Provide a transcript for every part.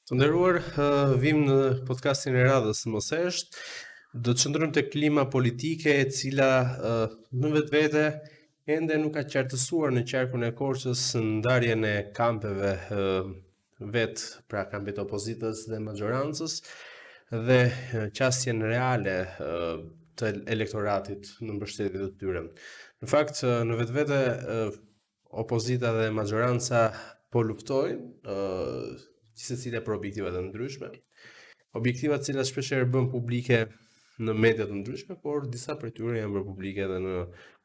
Të nderuar, vim në podcastin e radhës së Mos Hesht. Do të qëndrojmë te klima politike e cila në vetvete ende nuk ka qartësuar në qarkun e Korçës ndarjen e kampeve vetë, pra kampit të opozitës dhe maxhorancës dhe qasjen reale të elektoratit në mbështetje të tyre. Në fakt, në vetvete Opozita dhe maxhoranca po luftojnë, ë gjithsecila për objektiva të ndryshme. Objektiva të cilat shpeshherë bëhen publike në media të ndryshme, por disa prej tyre janë bërë publike edhe në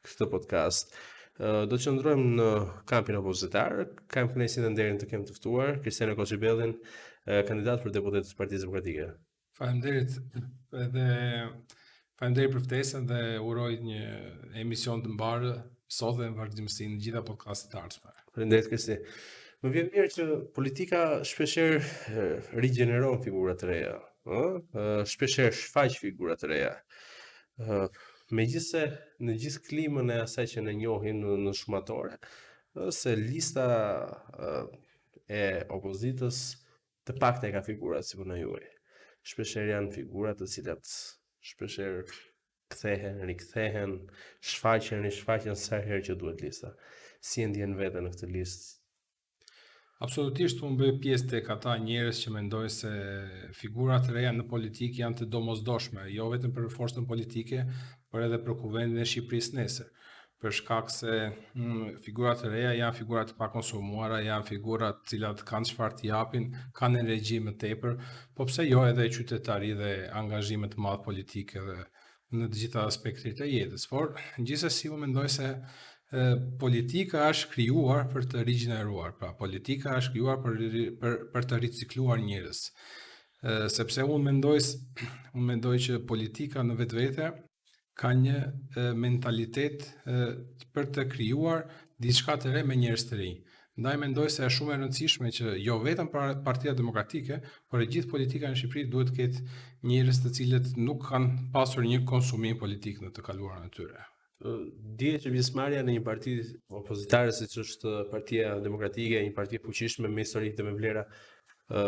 këtë podcast. Do të qëndrojmë në kampin opozitar. Kam kënaqësinë dhe nderin të kem të ftuar Kristiano Koçibellin, kandidat për deputet të Partisë Demokratike. Faleminderit edhe faleminderit për ftesën dhe uroj një emision të mbarë sot dhe në vazhdimësi në gjitha podcastet e ardhshme. Faleminderit Kristi. Më vjen mirë që politika shpeshherë rigjeneron figura të reja, ë? Shpeshherë shfaq figura të reja. Ë, megjithëse në gjithë klimën e asaj që ne njohim në, në shumatore, ë, se lista e opozitës Të pakta i ka figurat si puna juaj. Shpeshherë janë figura të cilat shpeshherë kthehen, rikthehen, shfaqen, rishfaqen sa herë që duhet lista. Si e ndjen veten në këtë listë? Absolutisht unë bëj pjesë tek ata njerëz që mendojnë se figurat e reja në politikë janë të domosdoshme, jo vetëm për forcën politike, por edhe për kuvendin e Shqipërisë nesër. për shkak se mm, figura të reja janë figura të pakonsumuara, janë figura të cilat kanë çfarë të japin, kanë energji më tepër, po pse jo edhe qytetari dhe angazhim të madh politik edhe në të gjitha aspektet e jetës. Por gjithsesi unë mendoj se e, politika është krijuar për të rigjeneruar, pra politika është krijuar për për për të ricikluar njerëz. E, sepse unë mendoj unë mendoj që politika në vetvete ka një mentalitet për të krijuar diçka të re me njerëz të rinj. Ndaj mendoj se është shumë e rëndësishme që jo vetëm Partia Demokratike, por e gjithë politika në Shqipëri duhet të ketë njerëz të cilët nuk kanë pasur një konsumim politik në të kaluarën e tyre. Dihet që pjesëmarrja në një parti opozitare siç është Partia Demokratike, një parti e fuqishme me histori dhe me vlera, ë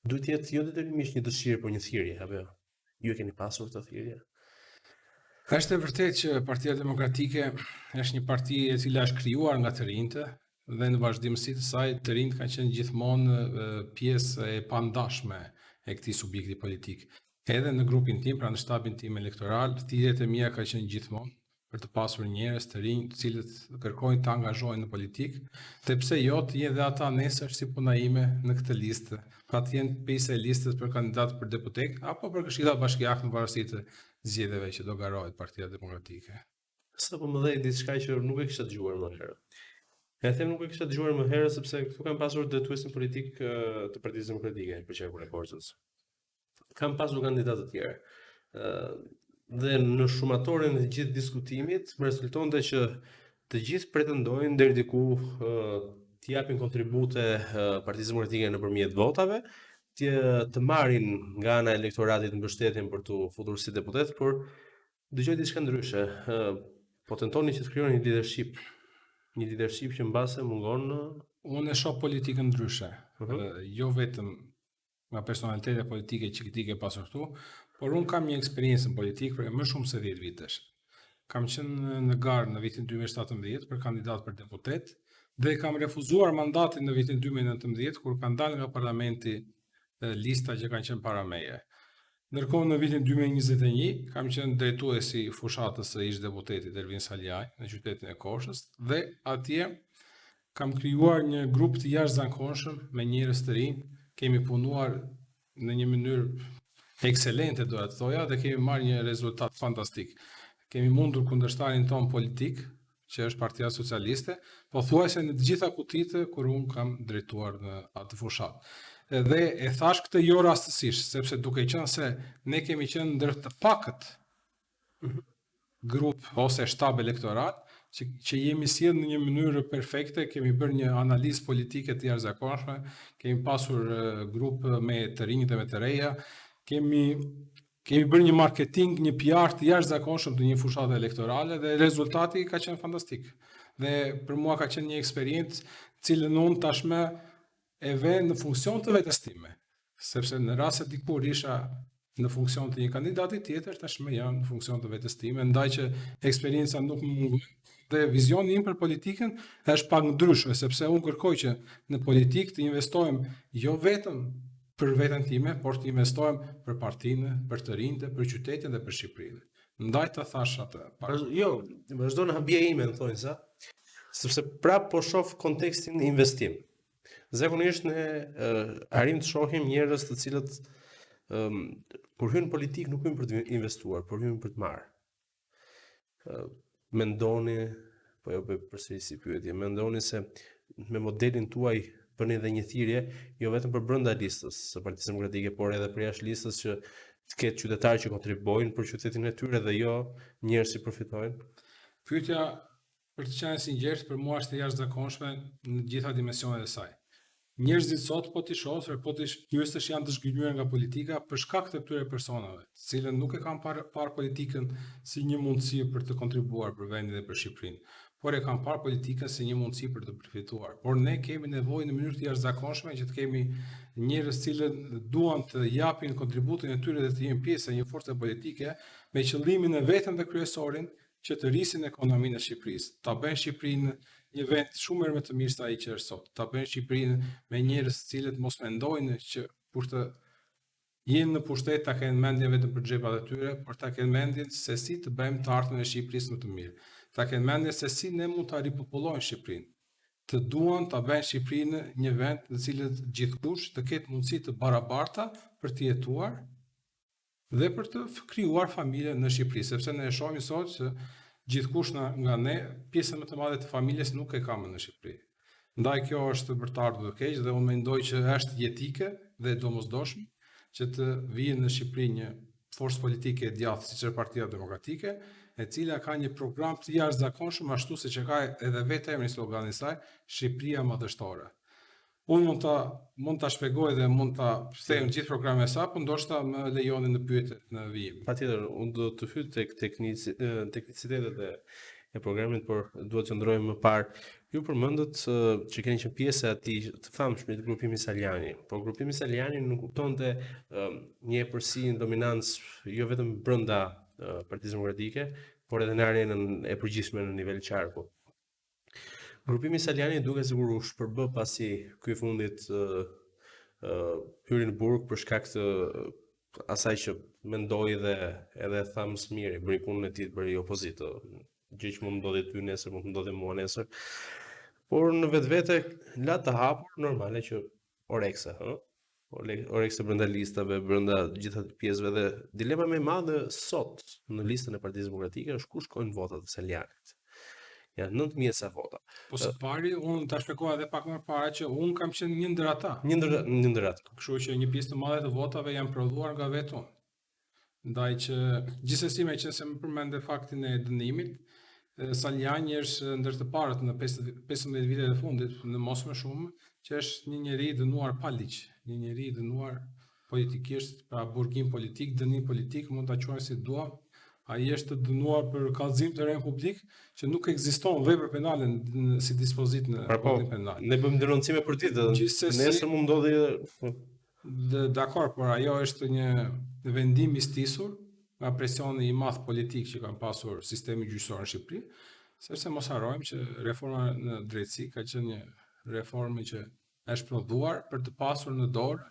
duhet të jetë jo detyrimisht një dëshirë, por një thirrje, apo jo? Ju e keni pasur këtë thirrje? Është e vërtetë që Partia Demokratike është një parti e cila është krijuar nga të rinjtë dhe në vazhdimësi të saj të rinjtë kanë qenë gjithmonë pjesë e pandashme e këtij subjekti politik. Edhe në grupin tim, pra në shtabin tim elektoral, thirrjet e mia ka qenë gjithmonë për të pasur njerëz të rinj të cilët kërkojnë të angazhohen në politikë, dhe pse jo të jenë dhe ata nesër si puna ime në këtë listë, pra të jenë pjesë e listës për kandidat për deputet apo për këshilla bashkiak në varësi të zgjedhjeve që do garohet Partia Demokratike. Sapo më dhe diçka që nuk e kisha dëgjuar më herët. E them nuk e kisha dëgjuar më herët sepse këtu kam pasur drejtuesin politik të Partisë Demokratike për qarkun e Korçës. Kam pasur kandidatë të tjerë. Ë dhe në shumatoren e gjithë diskutimit më rezultonte që të gjithë pretendojnë deri diku të japin kontribute Partisë Demokratike nëpërmjet votave, të të marrin nga ana e elektoratit mbështetjen për t'u futur si deputet, por dëgjoj diçka ndryshe. Po tentoni që të krijoni një leadership, një leadership që mbase mungon në Unë e shoh politikën ndryshe, uh mhm. -huh. jo vetëm nga personalitetet politike që ti ke pasur këtu, por unë kam një eksperiencë në politikë prej më shumë se 10 vitesh. Kam qenë në garë në vitin 2017 për kandidat për deputet dhe kam refuzuar mandatin në vitin 2019 kur kanë dalë nga parlamenti lista që kanë qenë para meje. Ndërkohë në vitin 2021 kam qenë drejtues i fushatës së ish deputetit Ervin Salianji në qytetin e Korçës dhe atje kam krijuar një grup të jashtëzakonshëm me njerëz të rinj, kemi punuar në një mënyrë ekselente doja të thoja dhe kemi marrë një rezultat fantastik. Kemi mundur kundërshtarin tonë politik, që është Partia Socialiste, pothuajse në të gjitha kutitë kur unë kam drejtuar në atë fushatë. Dhe e thashë këtë jo rastësisht, sepse duke qenë se ne kemi qenë ndër të pakët mhm. grup ose shtab elektoral që, që jemi sjellë në një mënyrë perfekte, kemi bërë një analizë politike të jashtëzakonshme, kemi pasur grup me të rinj dhe me të reja, kemi Kemi bërë një marketing, një PR të jashtëzakonshëm të një fushate elektorale dhe rezultati ka qenë fantastik. Dhe për mua ka qenë një eksperiencë të cilën unë tashmë e ve në funksion të vetes time. Sepse në rast se dikur isha në funksion të një kandidati tjetër, tashmë jam në funksion të vetes time, ndaj që eksperienca nuk më mungon dhe vizioni im për politikën është pak ndryshe, sepse unë kërkoj që në politikë të investojmë jo vetëm për veten time, por të investojmë për partinë, për të rinjtë, për qytetin dhe për Shqipërinë. Ndaj ta thash atë. Pak. Jo, vazhdon habia ime në thonjëza, sepse prapë po shoh kontekstin investim. Zakonisht ne uh, arrijmë të shohim njerëz të cilët um, kur hyjnë në politikë nuk hyjnë për të investuar, por hyjnë për të marrë. Uh, mendoni, po e bëj përsëri si pyetje, mendoni se me modelin tuaj bëni edhe një thirrje jo vetëm për brenda listës së Partisë Demokratike, por edhe për jashtë listës që të ketë qytetarë që kontribuojnë për qytetin e tyre dhe jo njerëz që përfitojnë. Pyetja Për të qenë e sinqertë, për mua është e jashtëzakonshme në të gjitha dimensionet e saj. Njerëzit sot po t'i shohësh, po t'i pyesësh janë të zhgënjyer nga politika për shkak të këtyre personave, të cilët nuk e kanë parë, parë politikën si një mundësi për të kontribuar për vendin dhe për Shqipërinë, por e kanë parë politikën si një mundësi për të përfituar. Por ne kemi nevojë në mënyrë të jashtëzakonshme që të kemi njerëz të cilët duan të japin kontributin e tyre dhe të jenë pjesë e një force politike me qëllimin e vetëm dhe kryesorin që të rrisin ekonominë e Shqipërisë, ta bëjnë Shqipërinë një vend shumë herë më të mirë se ai që është sot, ta bëjnë Shqipërinë me njerëz të cilët mos mendojnë që kur të jenë në pushtet ta kenë mendjen vetëm për xhepat e tyre, por ta kenë mendjen se si të bëjmë të ardhmen e Shqipërisë më të mirë, ta kenë mendjen se si ne mund ta ripopullojmë Shqipërinë, të duan ta bëjnë Shqipërinë një vend në të cilët gjithkush të ketë mundësi të barabarta për të jetuar dhe për të krijuar familje në Shqipëri, sepse ne e shohim sot që gjithkush nga, nga ne pjesën më të madhe të familjes nuk e ka më në Shqipëri. Ndaj kjo është për të ardhur keq dhe unë mendoj që është jetike dhe e domosdoshme që të vijë në Shqipëri një forcë politike e djathtë siç është Partia Demokratike, e cila ka një program të jashtëzakonshëm ashtu siç e ka edhe vetë emrin sloganin e saj, Shqipëria madhështore. Unë mund ta mund ta shpjegoj dhe mund ta them gjithë programin e saj, por ndoshta më lejoni në pyetjet në vijim. Patjetër, unë do të hyj tek teknici, teknicitetet e e programit, por dua të qëndroj më parë. Ju përmendët që keni qenë pjesë e atij të famshmit grupimi Salianji, por grupimi Salianji nënkuptonte një epërsi, një dominancë jo vetëm brenda Partisë Demokratike, por edhe në arenën e përgjithshme në nivel qarku. Grupimi Salianji duket sikur u shpërbë pasi ky i fundit uh, uh, hyri në burg për shkak të asaj që mendoi dhe edhe tha më së miri, bëri punën e tij, bëri opozitë, gjë që mund të ndodhi ty nesër, mund të ndodhi mua nesër. Por në vetvete la të hapur normale që orekse, ëh, orekse brenda listave, brenda gjitha pjesëve dhe dilema më e madhe sot në listën e Partisë Demokratike është ku shkojnë votat e Salianjit. Janë 9000 sa vota. Po së pari unë ta shpjegova edhe pak më parë që unë kam qenë një ndër ata. Një ndër një ndër ata. Kështu që një pjesë të madhe të votave janë prodhuar nga vetë unë. Ndaj që gjithsesi meqenëse më përmende faktin e dënimit, Salianji është ndër të parët në 15 vitet e fundit, në mos më shumë, që është një njeri i dënuar pa ligj, një njeri i dënuar politikisht, pra burgim politik, dënim politik, mund ta quajmë si duam, ai është dënuar për kallëzim të rremë publik, që nuk ekziston vepër penale në, si dispozitë në pra, po, kodin penal. Ne bëjmë denoncime për ditë, Gjithsesi, nesër mund ndodhi Dakord, por ajo është një vendim i stisur nga presioni i madh politik që kanë pasur sistemi gjyqësor në Shqipëri, sepse mos harrojmë që reforma në drejtësi ka qenë një reformë që është prodhuar për të pasur në dorë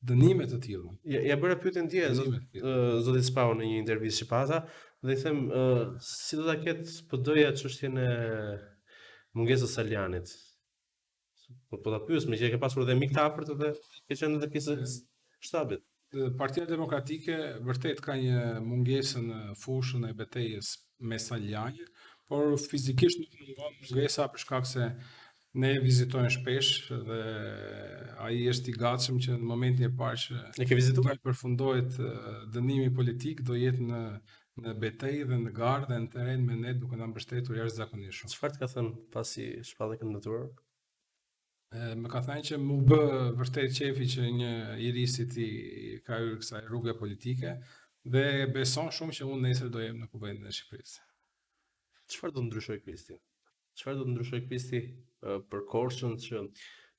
dënime të tilla. Ja, ja bëra pyetjen dje zot, zotit Spaho në një intervistë që pata dhe i them uh, si do ta ketë PD-ja çështjen e mungesës së Salianjit. Po po ta pyes, meqë e ke pasur edhe mik të afërt dhe ke qenë edhe pjesë e shtabit. Partia Demokratike vërtet ka një mungesë në fushën e betejës me Salianjin, por fizikisht nuk mungon mungesa për shkak se ne e vizitojmë shpesh dhe ai është i gatshëm që në momentin e parë që e ke vizituar të përfundohet dënimi politik do jetë në në betejë dhe në garë dhe në terren me ne duke na mbështetur jashtëzakonisht shumë. Çfarë të ka thënë pasi shpalle kandidaturën? Më ka thënë që m'u bë vërtet qefi që një i ri si ti ka hyrë kësaj rruge politike dhe beson shumë që unë nesër do jem në Kuvendin e Shqipërisë. Çfarë do të ndryshojë Kristi? Çfarë do të ndryshojë Kristi për Korçën që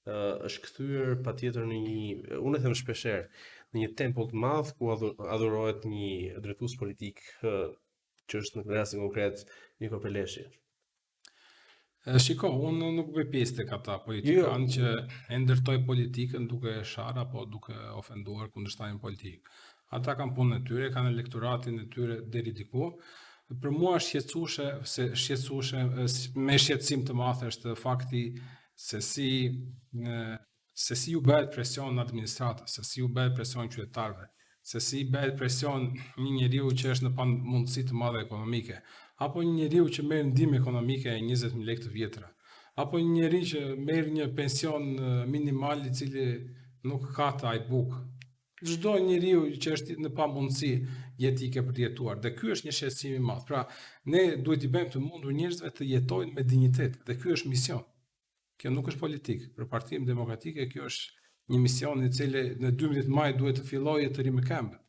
Është kthyer patjetër në një, unë e them shpeshherë, në një tempull të madh ku adhurohet një drejtues politik që është në rastin konkret Niko Peleshi. Shiko, unë nuk bëj pjesë tek ata politikanë jo. që e ndërtoj politikën duke sharë apo duke ofenduar kundërshtarin politik. Ata kanë punën e tyre, kanë elektoratin e tyre deri diku. Për mua është shqetësuese, se shqetësuese me shqetësim të madh është fakti se si se si ju bëhet presion administratës, se si ju bëhet presion qytetarëve, se si bëhet presion një njeriu që është në pamundësi të madhe ekonomike, apo një njeriu që merr ndihmë ekonomike 20.000 lekë të vjetra, apo një njeri që merr një pension minimal i cili nuk ka të hajë bukë. Çdo njeriu që është në pamundësi jetike për të jetuar. Dhe ky është një shqetësim i madh. Pra, ne duhet t'i bëjmë të mundur njerëzve të jetojnë me dinjitet dhe ky është mision. Kjo nuk është politikë. Për Partinë Demokratike kjo është një mision i cili në 12 maj duhet të fillojë të rimëkëmbet.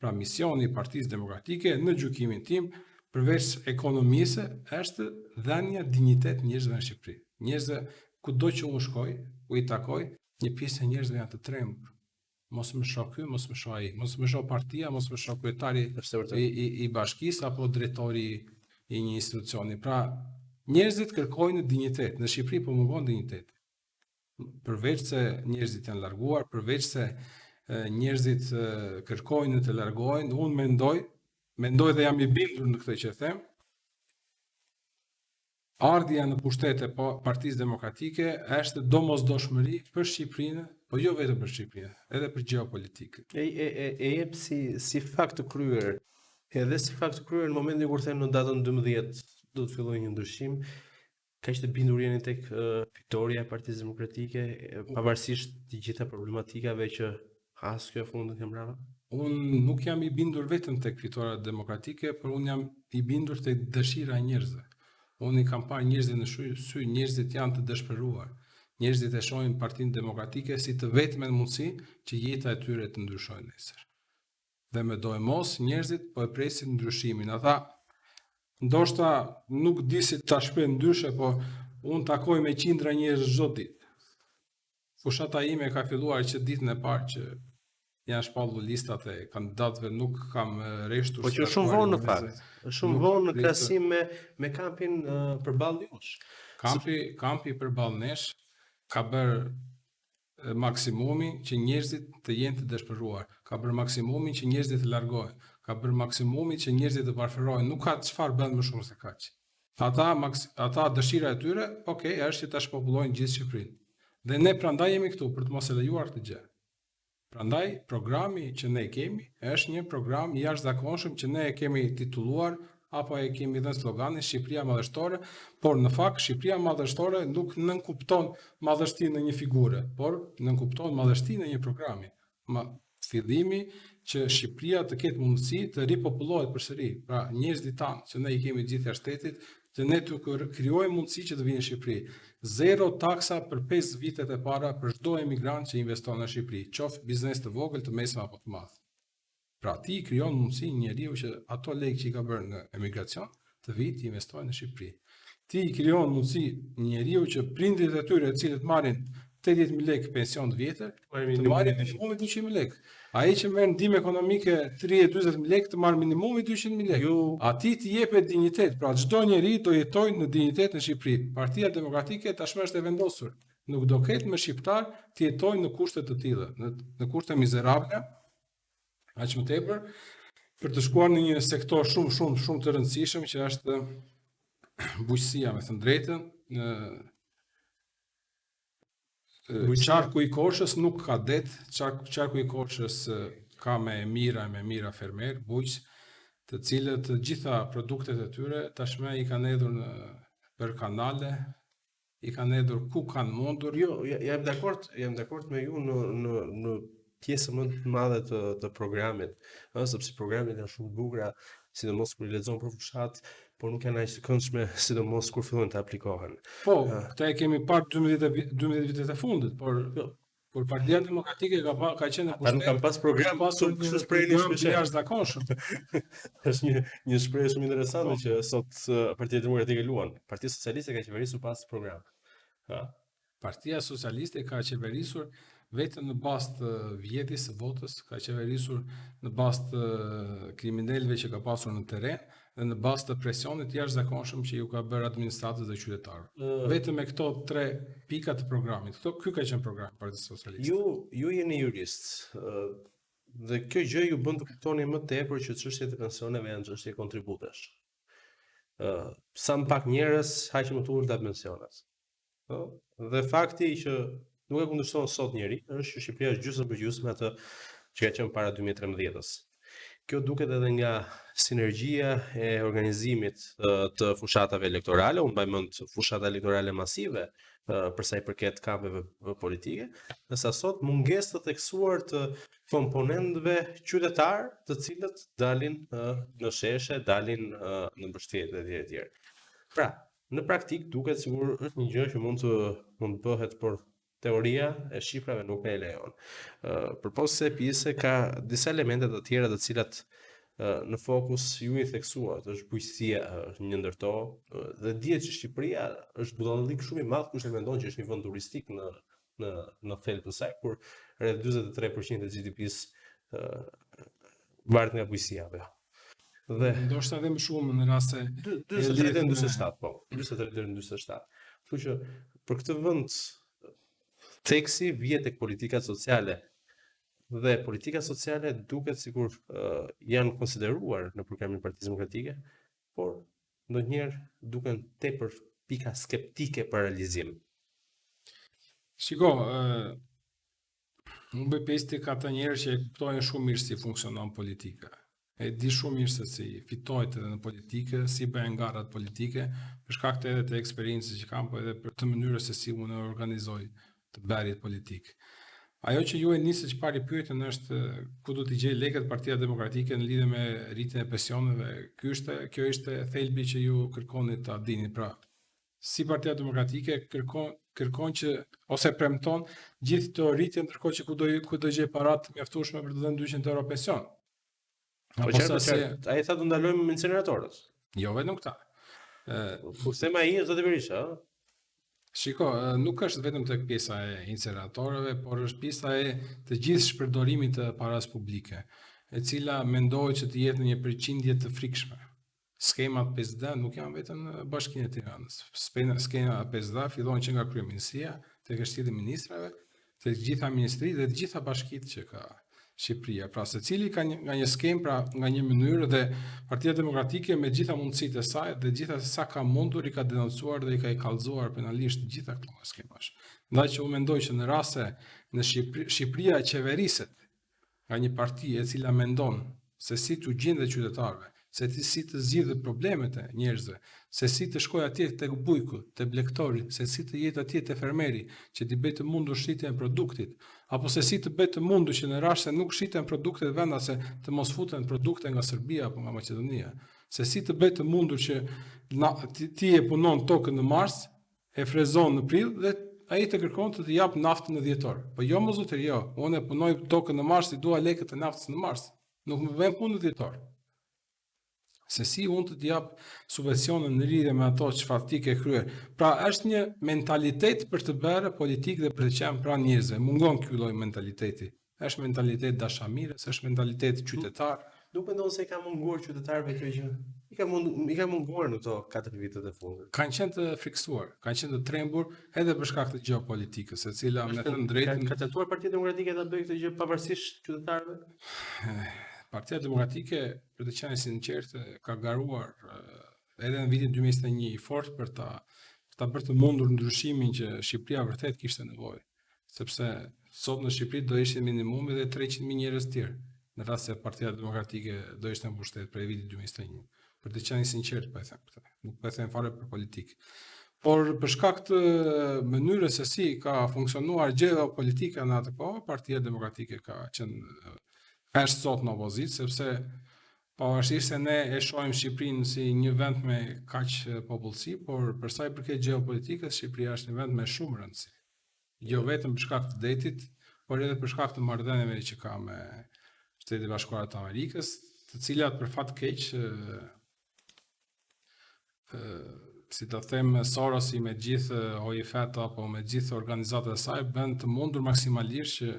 Pra misioni i Partisë Demokratike në gjykimin tim përveç ekonomisë është dhënia dinjitet njerëzve në Shqipëri. Njerëzve kudo që unë shkoj, ku i takoj, një pjesë e njerëzve janë të trembur. Mos më shoh ky, mos më shoh ai, mos më shoh partia, mos më shoh kryetari i, i, i bashkisë apo drejtori i një institucioni. Pra, njerëzit kërkojnë dinjitet. Në Shqipëri po mungon dinjiteti. Përveç se njerëzit janë larguar, përveç se njerëzit kërkojnë të largohen, unë mendoj, mendoj dhe jam i bindur në këtë që them, Ardhja në pushtet e Partisë Demokratike është domosdoshmëri për Shqipërinë, po jo vetëm për Shqipërinë, edhe për gjeopolitikën. E e e, e jep si si fakt të kryer. Edhe si fakt të kryer në momentin kur them në datën 12 do të fillojë një ndryshim, kaq të bindur jeni tek uh, fitorja e Partisë Demokratike, pavarësisht të gjitha problematikave që has kjo e fundit nga mbrapa? Unë nuk jam i bindur vetëm tek fitorja demokratike, por unë jam i bindur tek dëshira e njerëzve. Unë i kam parë njerëzit në shy, sy, njerëzit janë të dëshpëruar. Njerëzit e shohin Partinë Demokratike si të vetmen mundësi që jeta e tyre të ndryshojë nesër. Dhe me doemos njerëzit po e presin ndryshimin. Ata ndoshta nuk di si ta shpreh ndryshe, po unë takoj me qindra njerëz çdo ditë. Fushata ime ka filluar që ditën e parë që janë shpallur listat e kandidatëve, nuk kam reshtur. Po që është shumë vonë në fakt. Është shumë vonë në krahasim me me kampin uh, përballë jush. Kampi kampi përballë nesh ka bërë maksimumin që njerëzit të jenë të dëshpëruar, ka bërë maksimumin që njerëzit të largohen, ka bërë maksimumin që njerëzit të varfërohen, nuk ka çfarë bën më shumë se kaq. Ata ata dëshira e tyre, ok, është që ta shpopullojnë gjithë Shqipërinë. Dhe ne prandaj jemi këtu për të mos e lejuar këtë gjë. Prandaj programi që ne kemi është një program i jashtëzakonshëm që ne e kemi titulluar apo e kemi dhënë sloganin Shqipëria Madhështore, por në fakt Shqipëria Madhështore nuk nënkupton madhështinë e një figure, por nënkupton madhështinë e një programi. Ma, fillimi që Shqipëria të ketë mundësi të ripopullohet përsëri. Pra, njerëzit tanë që ne i kemi gjithë jashtë shtetit, që ne t'u krijojmë mundësi që të vinë në Shqipëri. Zero taksa për 5 vitet e para për çdo emigrant që investon në Shqipëri, qoftë biznes të vogël, të mesëm apo të madh. Pra, ti i krijon mundësi njeriu që ato lekë që i ka bërë në emigracion, të vijë të investojë në Shqipëri. Ti i krijon mundësi njeriu që prindërit e tyre, të cilët marrin 80.000 lekë pension të vjetër, të marrin minimumi 200.000 lekë. Ai që merr ndihmë ekonomike 30-40.000 lekë të marrë minimumi 200.000 lekë. Ju... Atij t'i jepet dinjitet, pra çdo njeri do jetojë në dinjitet në Shqipëri. Partia Demokratike tashmë është e vendosur. Nuk do ketë më shqiptar të jetojnë në kushte të tilla, në, në kushte mizerable, Aq më tepër për të shkuar në një sektor shumë shumë shumë të rëndësishëm që është bujqësia, me thënë drejtën, në qarku i Korçës nuk ka det, qarku i Korçës ka me mijëra e me mijëra fermerë, bujq, të cilët të gjitha produktet e tyre tashmë i kanë hedhur nëpër kanale, i kanë hedhur ku kanë mundur. Jo, jam dakord, jam dakord me ju në në në pjesën më të madhe të të programit, ëh, sepse programet janë shumë të bukura, sidomos kur i lexon për fushatë, por nuk janë aq të këndshme, sidomos kur fillojnë të aplikohen. Po, këtë e kemi parë 12 12 vitet e fundit, por jo. Kur Partia Demokratike ka pa, ka qenë në pushtet. Ata nuk kanë pas program, pasur kështu shpreheni shpesh. Jashtëzakonshëm. Është një një shprehje shumë interesante po. që sot Partia Demokratike luan. Partia Socialiste ka qeverisur pa asnjë program. Ha. Partia Socialiste ka qeverisur vetëm në bazë të vjedhjes së votës, ka qeverisur në bazë të kriminelëve që ka pasur në terren dhe në bazë të presionit të jashtëzakonshëm që ju ka bërë administratës dhe qytetarëve. Uh, vetëm me këto tre pika të programit. Këto ky ka qenë programi i Partisë Socialiste. Ju ju jeni jurist. Uh, dhe kjo gjë ju bën të kuptoni më tepër që çështjet e pensioneve janë çështje kontributesh. Ë, uh, sa më pak njerëz, aq më të ulëta pensionet. Ë, dhe fakti që nuk e kundërshton sot njeri është që Shqipëria është gjysmë për gjysmë atë që ka qenë para 2013-ës. Kjo duket edhe nga sinergjia e organizimit të fushatave elektorale, unë mbaj mend fushata elektorale masive për sa i përket kampeve politike, ndërsa sot mungesë të theksuar të komponentëve qytetarë, të cilët dalin në sheshe, dalin në mbështetje etj etj. Pra, Në praktikë duket sikur është një gjë që mund të mund të bëhet, por teoria e shifrave nuk e lejon. Ë përpos kësaj pjese ka disa elemente të tjera të cilat në fokus ju i theksuat, është bujqësia, është një ndër to dhe dihet që Shqipëria është budallik shumë i madh kush e mendon që është një vend turistik në në në thelb të saj, kur rreth 43% e GDP-së varet nga bujqësia apo jo. Dhe ndoshta edhe më shumë në rast se 43 deri në 47, po, 43 deri në 47. Kështu që për këtë vend theksi vihet tek politikat sociale dhe politikat sociale duket sikur uh, janë konsideruar në programin e Partisë Demokratike, por ndonjëherë duken tepër pika skeptike për realizim. Shiko, uh, Unë bëj pjesë tek ata njerëz që e kuptojnë shumë mirë si funksionon politika. E di shumë mirë se si fitohet edhe në politikë, si bëhen garat politike, për shkak të edhe të eksperiencës që kam, po edhe për të mënyrës se si unë e organizoj të bërit politikë. Ajo që ju e nisët që pari pyetjen është ku do t'i gjejë lekët Partia Demokratike në lidhje me rritjen e pensioneve. Ky ishte, kjo ishte thelbi që ju kërkoni ta dini. Pra, si Partia Demokratike kërkon kërkon që ose premton gjithë këto rritje ndërkohë që ku do ku do gjej para të mjaftueshme për të dhënë 200 euro pension. Po Apo sa se ai tha do ndalojmë inceneratorët. Jo vetëm këta. Ë, po them ai zoti Berisha, ë? Shiko, nuk është vetëm tek pjesa e inceneratorëve, por është pjesa e të gjithë shpërdorimit të parasë publike, e cila mendohet që të jetë në një përqindje të frikshme. Skemat 5D nuk janë vetëm në Bashkinë e Tiranës. Skema 5D fillon që nga kryeministria, te Këshilli i Ministrave, te të gjitha ministritë dhe të gjitha bashkitë që ka Shqipëria. Pra secili ka një, nga një skemë, pra nga një mënyrë dhe Partia Demokratike me gjitha mundësitë e saj dhe gjitha se sa ka mundur i ka denoncuar dhe i ka i kallëzuar penalisht të gjitha këto skemash. Ndaj që unë mendoj që në rast se në Shqipëri, Shqipëria qeveriset nga një parti e cila mendon se si t'u gjendet qytetarëve, se ti si të zgjidhë problemet e njerëzve, se si të shkojë atje tek bujku, te blegtori, se si të jetë atje te fermeri, që t'i bëjë të mundur shitjen e produktit, apo se si të bëjë të mundur që në rast se nuk shiten produktet vendase të mos futen produkte nga Serbia apo nga Maqedonia, se si të bëjë të mundur që na, ti, ti e punon tokën në mars, e frezon në prill dhe ai të kërkon të të jap naftën në dhjetor. Po jo mo zotëri, jo, unë e punoj tokën në mars, i dua lekët e naftës në mars. Nuk më vën punë në dhjetor. Se si unë të të jap subvencione në lidhje me ato çfarë ti ke kryer. Pra është një mentalitet për të bërë politikë dhe për të qenë pranë njerëzve. Mungon ky lloj mentaliteti. Është mentalitet dashamirës, është mentalitet qytetar. Nuk mendon se i ka munguar qytetarëve kjo gjë? I ka mund i ka munguar në këto 4 vitet e fundit. Kanë qenë të frikësuar, kanë qenë të trembur edhe për shkak të gjeopolitikës, e cila me thënë drejtën ka, ka tentuar Partia Demokratike ta bëjë këtë gjë pavarësisht qytetarëve? Partia Demokratike, për të qenë e sinqertë, ka garuar edhe në vitin 2021 i fort për ta për ta bërë të mundur ndryshimin që Shqipëria vërtet kishte nevojë. sepse sot në Shqipëri do ishin minimumi dhe 300.000 njerëz tjerë, në rast se Partia Demokratike do ishte në pushtet prej vitit 2021. Për të qenë i sinqertë po e them këtë, nuk po e them fare për politikë. Por për shkak të mënyrës se si ka funksionuar gjeopolitika në atë kohë, Partia Demokratike ka qenë është sot në opozitë sepse Pavarësisht se ne e shohim Shqipërinë si një vend me kaq popullsi, por për sa i përket gjeopolitikës, Shqipëria është një vend me shumë rëndësi. Jo vetëm për shkak të detit, por edhe për shkak të marrëdhënieve që ka me Shtetet e Bashkuara të Amerikës, të cilat për fat keq Si ta them, Sorosi me gjithë OJF-të apo me gjithë organizatat e saj bën të mundur maksimalisht që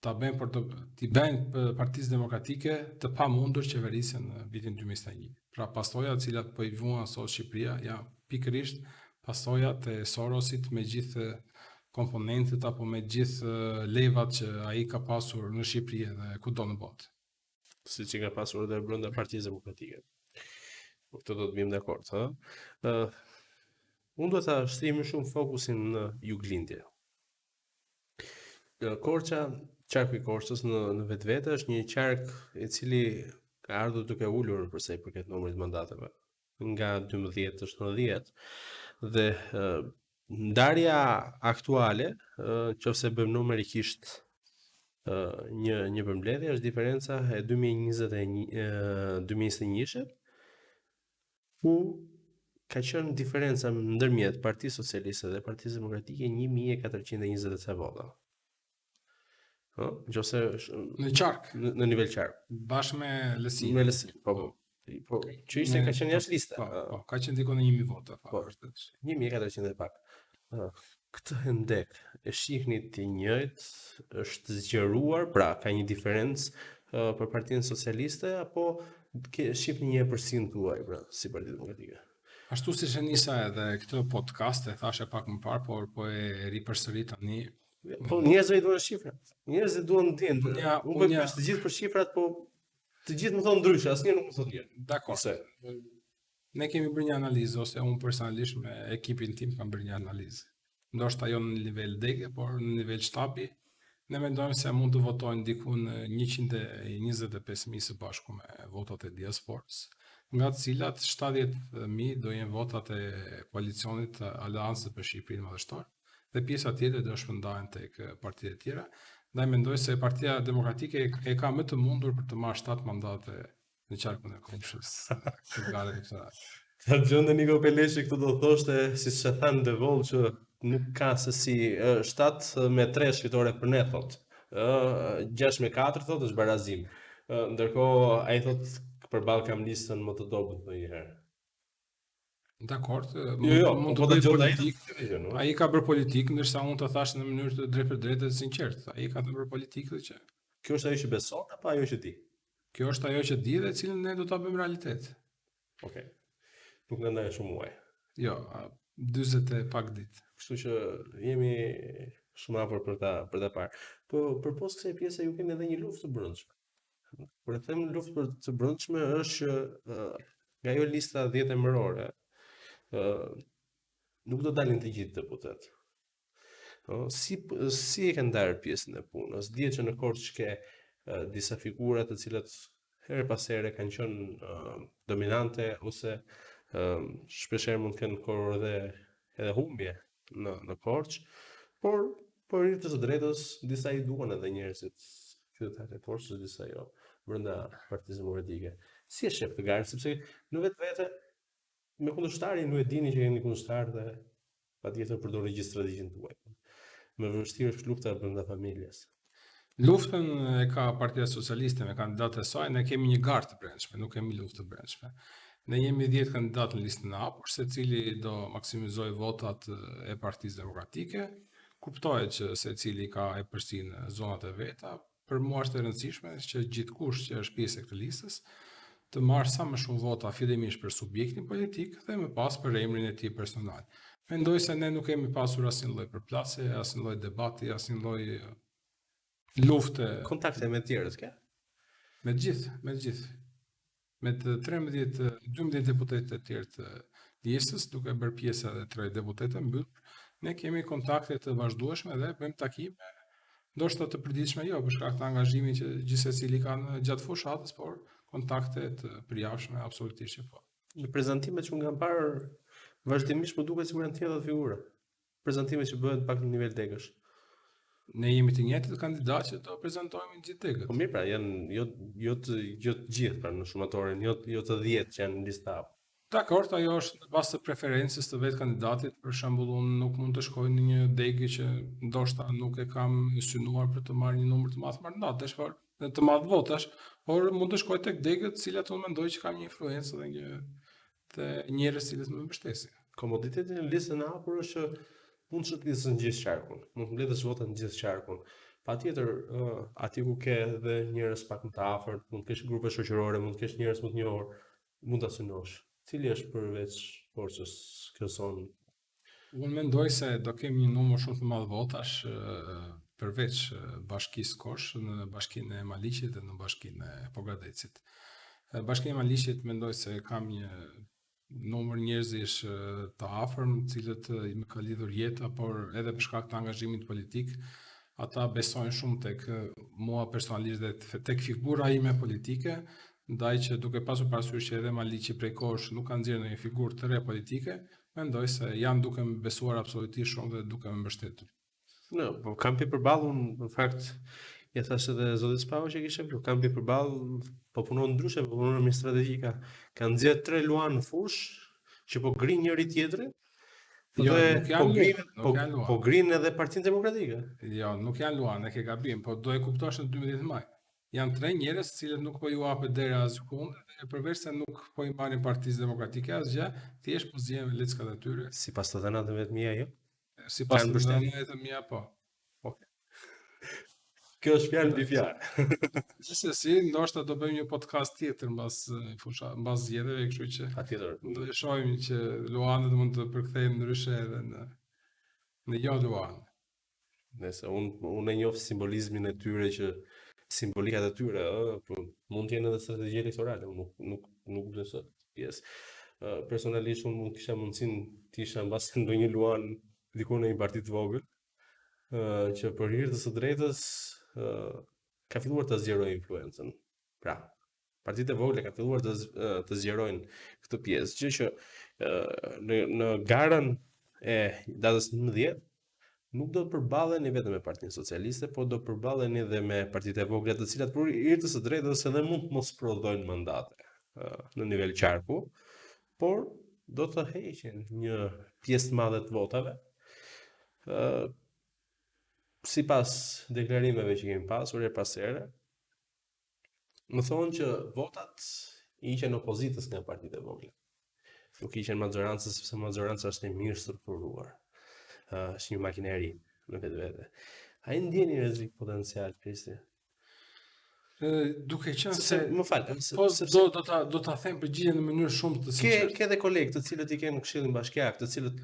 ta bëjnë për të t'i bëjnë Partisë Demokratike të pamundur qeverisjen në vitin 2021. Pra pasojat të cilat po i vuan sot Shqipëria janë pikërisht pasojat e Sorosit me gjithë komponentët apo me gjithë levat që ai ka pasur në Shqipëri dhe kudo në botë. Siç i ka pasur edhe brenda Partisë Demokratike. Po këtë do të biem dakord, ha? Ë uh, unë do ta shtrij më shumë fokusin në juglindje. Korça, qarku i Korçës në në vetvete është një qark i cili ka ardhur duke ulur për sa i përket numrit të mandateve nga 12 është në 10 dhe ndarja aktuale, qoftë se bëjmë numerikisht një një përmbledhje është diferenca e 2021 2021-shit ku ka qenë diferenca ndërmjet Partisë Socialiste dhe Partisë Demokratike 1420 e ca vota. Ë, nëse në qark, në, në nivel qark. Bashkë me LSI. Me LSI, po po. Po, që ishte ka qenë jashtë liste. Po, po, ka qenë diku në 1000 vota, po. Po, 1400 e pak. Ë, këtë hendek e shihni të njëjtë, është zgjeruar, pra ka një diferencë uh, për Partinë Socialiste apo ke shihni një epërsinë tuaj, pra, si Parti Demokratike? Ashtu siç e nisa edhe këtë podcast, e thashë pak më parë, por po e ripërsërit tani. Po njerëzit i duan shifrat. Njerëzit duan të dinë. Ja, unë po pyes të gjithë për shifrat, po të gjithë më thonë ndryshe, asnjë nuk më thotë njëjtë. Dakor. Ne kemi bërë një analizë ose unë personalisht me ekipin tim kam bërë një analizë. Ndoshta jo në nivel dege, por në nivel shtabi, ne mendojmë se mund të votojnë diku në 125.000 së bashku me votat e diasporës, nga të cilat 70.000 do jenë votat e koalicionit të Aleancës për Shqipërinë Madhështore dhe pjesa tjetër do shpërndahen tek partitë e tjera. Ndaj mendoj se Partia Demokratike e ka më të mundur për të marrë 7 mandate në qarkun e Korçës. Këtë gare elektorale. Ta dëgjonte Niko Peleshi këtu do thoshte siç e tha në Devoll që nuk ka se si 7 me 3 është fitore për ne thot. Ë 6 me 4 thot është barazim. Ndërkohë ai thot përballë kam listën më të dobët ndonjëherë. Dakord, jo, jo, mund të po bëjë politikë. Ai ka bërë politikë, ndërsa unë të thashë në mënyrë të drejtpërdrejtë dhe të sinqertë. Ai ka të bërë politikë dhe që. Kjo është ajo që beson apo ajo që di? Kjo është ajo që di dhe cilën ne do ta bëjmë realitet. Okej. Okay. Nuk na ndajnë shumë muaj. Jo, 40 e pak ditë. Kështu që jemi shumë afër për ta për ta parë. Po përpos kësaj pjese ju keni edhe një luftë të brendshme. Kur e them luftë për të brendshme është që uh, nga ajo lista 10 emërore ë uh, nuk do dalin të gjithë deputetë. Po, si si e ke ndarë pjesën e punës? Dihet që në Korçë ke uh, disa figura të cilat herë pas here kanë qenë uh, dominante ose uh, shpeshherë mund të kenë korrur edhe edhe humbje në në Korçë, por për hir të së drejtës disa i duan edhe njerëzit qytetarët e Korçës, disa jo brenda Partisë Demokratike. Si e shef këtë garë, sepse në vetvete me kundërshtarin ju e dini që jeni kundërshtar dhe patjetër përdorni gjithë strategjinë tuaj. Më vështirë është lufta brenda familjes. Luftën e ka Partia Socialiste me kandidatët e saj, ne kemi një garë të brendshme, nuk kemi luftë të brendshme. Ne jemi 10 kandidatë në listën e hapur, secili do maksimizojë votat e Partisë Demokratike. Kuptohet që secili ka epërsi në zonat e veta, Për mua është e rëndësishme që gjithkush që është pjesë e këtë listës të marrë sa më shumë vota fillimisht për subjektin politik dhe më pas për emrin e tij personal. Mendoj se ne nuk kemi pasur asnjë lloj përplasje, asnjë lloj debati, asnjë lloj lufte. Kontakte me të tjerët ke? Me të gjithë, me të gjithë. Me të 13, 12 deputetë të tjerë të listës, duke bërë pjesë edhe tre deputetë të mbyllur, ne kemi kontakte të vazhdueshme dhe bëjmë takime, ndoshta të përditshme jo, për shkak të angazhimit që gjithsecili ka gjatë fushatës, por kontakte të përjavshme absolutisht që po. Në prezantimet që unë kam parë vazhdimisht më duket sikur janë të njëjtat figura. Prezantimet që bëhen pak në nivel degësh. Ne jemi të njëjtët kandidatë që do prezantohemi në gjithë degët. Po mirë pra, janë jo jo të jo të gjithë pra në shumatoren, jo jo të 10 që janë në lista. Dakord, ajo është në bazë të preferencës të vetë kandidatit, për shembull unë nuk mund të shkoj në një degë që ndoshta nuk e kam synuar për të marrë një numër të madh mandatesh, por të madh votash, por mund të shkoj tek degët të cilat unë mendoj që kam një influencë dhe një. dhe njerëz të cilët më mbështesin. Komoditeti në listën e hapur është që mund të shëtisësh në gjithë qarkun, mund të mbledhësh vota në gjithë qarkun. Patjetër, uh, aty ku ke edhe njerëz pak më të afërt, mund të kesh grupe shoqërore, mund të kesh njerëz më të njohur, mund ta synosh. Cili është përveç Korçës kjo zonë? Unë mendoj se do kemi një numër shumë të madh votash përveç bashkisë Korçë në bashkinë e Maliqit dhe në bashkinë e Pogradecit. Bashkinë e Maliqit mendoj se kam një numër njerëzish të afërm, të cilët më ka lidhur jeta, por edhe për shkak të angazhimit politik, ata besojnë shumë tek mua personalisht dhe tek figura ime politike, ndaj që duke pasur parasysh që edhe Maliqi prej kohësh nuk ka nxjerrë ndonjë figurë të re politike, mendoj se janë duke më besuar absolutisht shumë dhe duke më mbështetur. No, po kampi përballë unë në fakt ja thashë edhe zotit Spaho që kisha këtu, kampi përballë po punon ndryshe, po punon me strategji ka ka nxjerr tre luan në fushë që po grin njëri tjetrin. Jo, dhe nuk janë po grin, po, po grin edhe Partinë Demokratike. Jo, nuk janë luan, e ke gabim, po do e kuptosh në 12 maj. Janë tre njerëz të cilët nuk po ju hapet dera asgjëkund dhe përveç se nuk po i marrin Partisë Demokratike asgjë, thjesht po zihen leckat e tyre. Sipas të dhënave të mia, jo. Sipas të dhënave të mia, po. Ok. Kjo është fjalë mbi fjalë. Gjithsesi, ndoshta do bëjmë një podcast tjetër mbas fusha, mbas zgjedhjeve, kështu që patjetër do të shohim që luanët mund të përkthehen ndryshe edhe në në jo luanë. Nëse unë unë e njoh simbolizmin e tyre që simbolikat e tyre, ë, po mund të jenë edhe strategji elektorale, unë nuk nuk nuk vlerësoj këtë pjesë. Ë, personalisht unë mund të kisha mundësinë të isha mbas ndonjë luan diku në një parti të vogël, ë, që për hir të së drejtës, ë, ka filluar ta zgjerojë influencën. Pra, partitë e vogla kanë filluar të të zgjerojnë këtë pjesë, gjë që në në garën e datës 11 nuk do të përballeni vetëm me Partinë Socialiste, por do përballeni edhe me partitë e vogla, të cilat për hir të së drejtës edhe mund të mos prodhojnë mandate në nivel qarku, por do të heqin një pjesë të madhe të votave. ë sipas deklarimeve që kemi pasur herë pas here, Më thonë që votat i hiqen opozitës nga partitë e vogla. Nuk i hiqen maxhorancës sepse maxhoranca është e mirë strukturuar. Uh, është një makineri në vetvete. A i ndjeni rrezik potencial, Kristi? duke qenë se më fal, se, po sepse, do do ta do ta them përgjigjen në mënyrë shumë të sinqertë. Ke ke edhe kolegë të cilët i ke në Këshillin Bashkiak, të cilët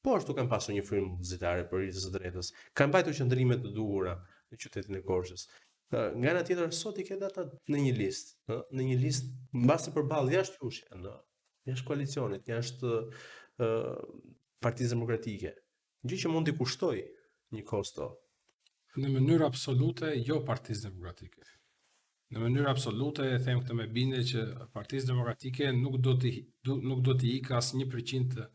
Po ashtu kanë pasur një frymë opozitare për hir të së drejtës. Kanë mbajtur qëndrime të duhura në qytetin e Korçës. Nga ana tjetër sot i ke ata në një listë, ë, në një listë mbase përballë jashtë jush janë, jashtë koalicionit, jashtë ë Partisë Demokratike. Gjë që mund t'i kushtojë një kosto. Në mënyrë absolute jo Partisë Demokratike. Në mënyrë absolute e them këtë me bindje që Partisë Demokratike nuk do t'i nuk do t'i ikë as 1% të